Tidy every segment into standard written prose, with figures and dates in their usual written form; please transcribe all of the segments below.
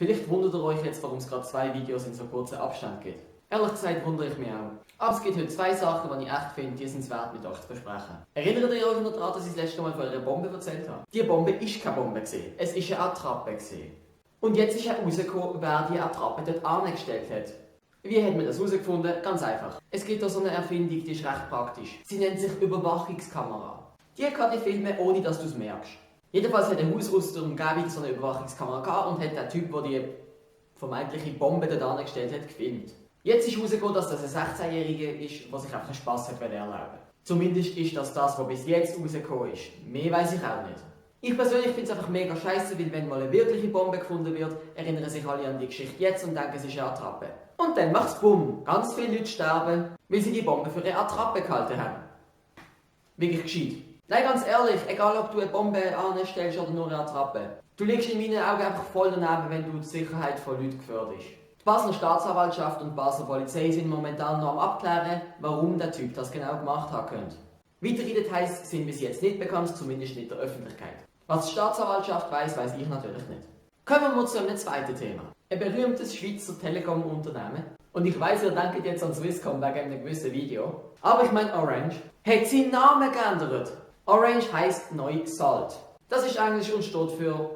Vielleicht wundert ihr euch jetzt, warum es gerade 2 Videos in so kurzen Abstand gibt. Ehrlich gesagt wundere ich mich auch. Aber es gibt heute 2 Sachen, die ich echt finde, die sind es wert, mit euch zu besprechen. Erinnert ihr euch noch daran, dass ich das letzte Mal von einer Bombe erzählt habe? Die Bombe ist keine Bombe gewesen. Es ist eine Attrappe gewesen. Und jetzt ist herausgekommen, wer die Attrappe dort angestellt hat. Wie hat man das herausgefunden? Ganz einfach. Es gibt da so eine Erfindung, die ist recht praktisch. Sie nennt sich Überwachungskamera. Die kann dich filmen, ohne dass du es merkst. Jedenfalls hat ein Haus aus der Umgebung so eine Überwachungskamera gehabt und hat der Typ, der die vermeintliche Bombe dort angestellt hat, gefilmt. Jetzt ist herausgekommen, dass das ein 16-Jähriger ist, der sich einfach einen Spass hat erlauben. Zumindest ist das, was bis jetzt rausgekommen ist. Mehr weiß ich auch nicht. Ich persönlich finde es einfach mega scheiße, weil wenn mal eine wirkliche Bombe gefunden wird, erinnern sich alle an die Geschichte jetzt und denken, es ist eine Attrappe. Und dann macht's bumm. Ganz viele Leute sterben, weil sie die Bombe für eine Attrappe gehalten haben. Wirklich gescheit. Nein, ganz ehrlich, egal ob du eine Bombe anstellst oder nur eine Attrappe. Du liegst in meinen Augen einfach voll daneben, wenn du die Sicherheit von Leuten gefährdest. Die Basler Staatsanwaltschaft und die Basler Polizei sind momentan noch am Abklären, warum der Typ das genau gemacht haben könnte. Weitere Details sind bis jetzt nicht bekannt, zumindest nicht der Öffentlichkeit. Was die Staatsanwaltschaft weiß ich natürlich nicht. Kommen wir zu einem zweiten Thema. Ein berühmtes Schweizer Telekom-Unternehmen, und ich weiss, ihr denkt jetzt an Swisscom wegen einem gewissen Video, aber ich meine Orange, hat seinen Namen geändert. Orange heisst neu Salt. Das ist Englisch und steht für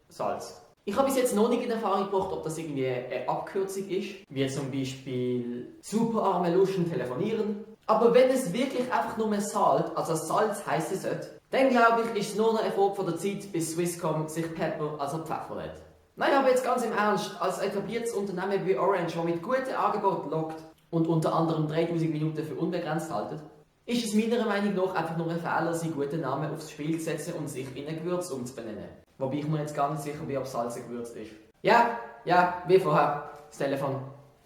Salz. Ich habe bis jetzt noch nicht in Erfahrung gebracht, ob das irgendwie eine Abkürzung ist, wie zum Beispiel super arme Luschen telefonieren. Aber wenn es wirklich einfach nur mehr Salt, also Salz heissen sollte, dann glaube ich, ist es nur noch eine Frage von der Zeit, bis Swisscom sich Pepper, also Pfeffer lädt. Nein, aber jetzt ganz im Ernst, als etabliertes Unternehmen wie Orange, das mit guten Angeboten lockt und unter anderem 3000 Minuten für unbegrenzt haltet, ist es meiner Meinung nach einfach nur ein Fehler, seinen guten Namen aufs Spiel zu setzen und sich in ein Gewürz umzubenennen. Wobei ich mir jetzt gar nicht sicher bin, ob Salz ein Gewürz ist. Ja, wie vorher. Das Telefon.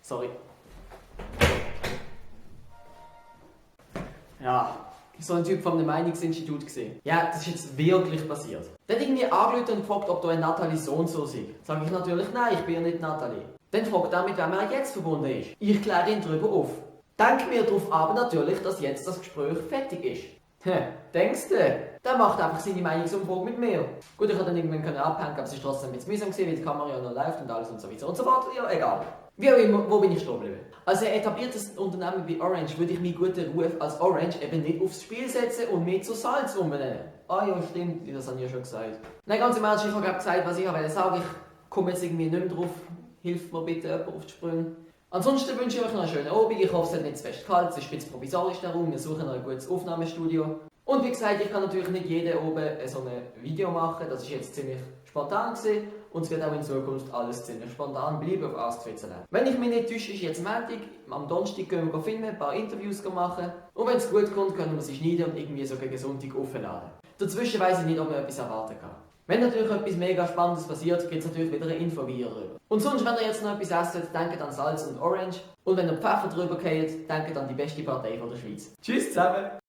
Sorry. Ja, so ein Typ von einem Meinungsinstitut gesehen. Ja, das ist jetzt wirklich passiert. Der hat irgendwie angerufen und gefragt, ob da ein Nathalie so und so sei. Sag ich natürlich, nein, ich bin ja nicht Nathalie. Dann fragt er, mit wem er jetzt verbunden ist. Ich kläre ihn darüber auf. Denk mir darauf aber natürlich, dass jetzt das Gespräch fertig ist. Denkst du? Der macht einfach seine Meinungsumfrage mit mir. Gut, ich hätte dann irgendwann abhängen, aber es ist trotzdem ein bisschen mühsam gewesen, weil die Kamera ja noch läuft und alles und so weiter und so fort. Ja, egal. Wie auch immer, wo bin ich stehen geblieben? Als ein etabliertes Unternehmen wie Orange würde ich meinen guten Ruf als Orange eben nicht aufs Spiel setzen und mehr zu Salz umbenennen. Ah ja, stimmt, das habe ich ja schon gesagt. Nein, ganz im Ernst, ich habe gerade gesagt, was ich wollte sagen. Ich komme jetzt irgendwie nicht mehr drauf. Hilft mir bitte jemand auf die Sprünge. Ansonsten wünsche ich euch noch einen schönen Abend. Ich hoffe, es wird nicht zu fest kalt. Es ist ein bisschen provisorisch darum. Wir suchen noch ein gutes Aufnahmestudio. Und wie gesagt, ich kann natürlich nicht jeden oben so ein Video machen. Das ist jetzt ziemlich spontan gewesen. Und es wird auch in Zukunft alles ziemlich spontan bleiben auf Ask-Switzerland. Wenn ich mich nicht täusche, ist jetzt Montag. Am Donnerstag gehen wir filmen, ein paar Interviews machen. Und wenn es gut kommt, können wir sie schneiden und irgendwie so gegen Sonntag aufladen. Dazwischen weiss ich nicht, ob man etwas erwarten kann. Wenn natürlich etwas mega Spannendes passiert, gibt es natürlich wieder eine Info darüber. Und sonst, wenn ihr jetzt noch etwas esst, denkt an Salz und Orange. Und wenn ihr Pfeffer drüber geht, denkt an die beste Partei von der Schweiz. Tschüss zusammen!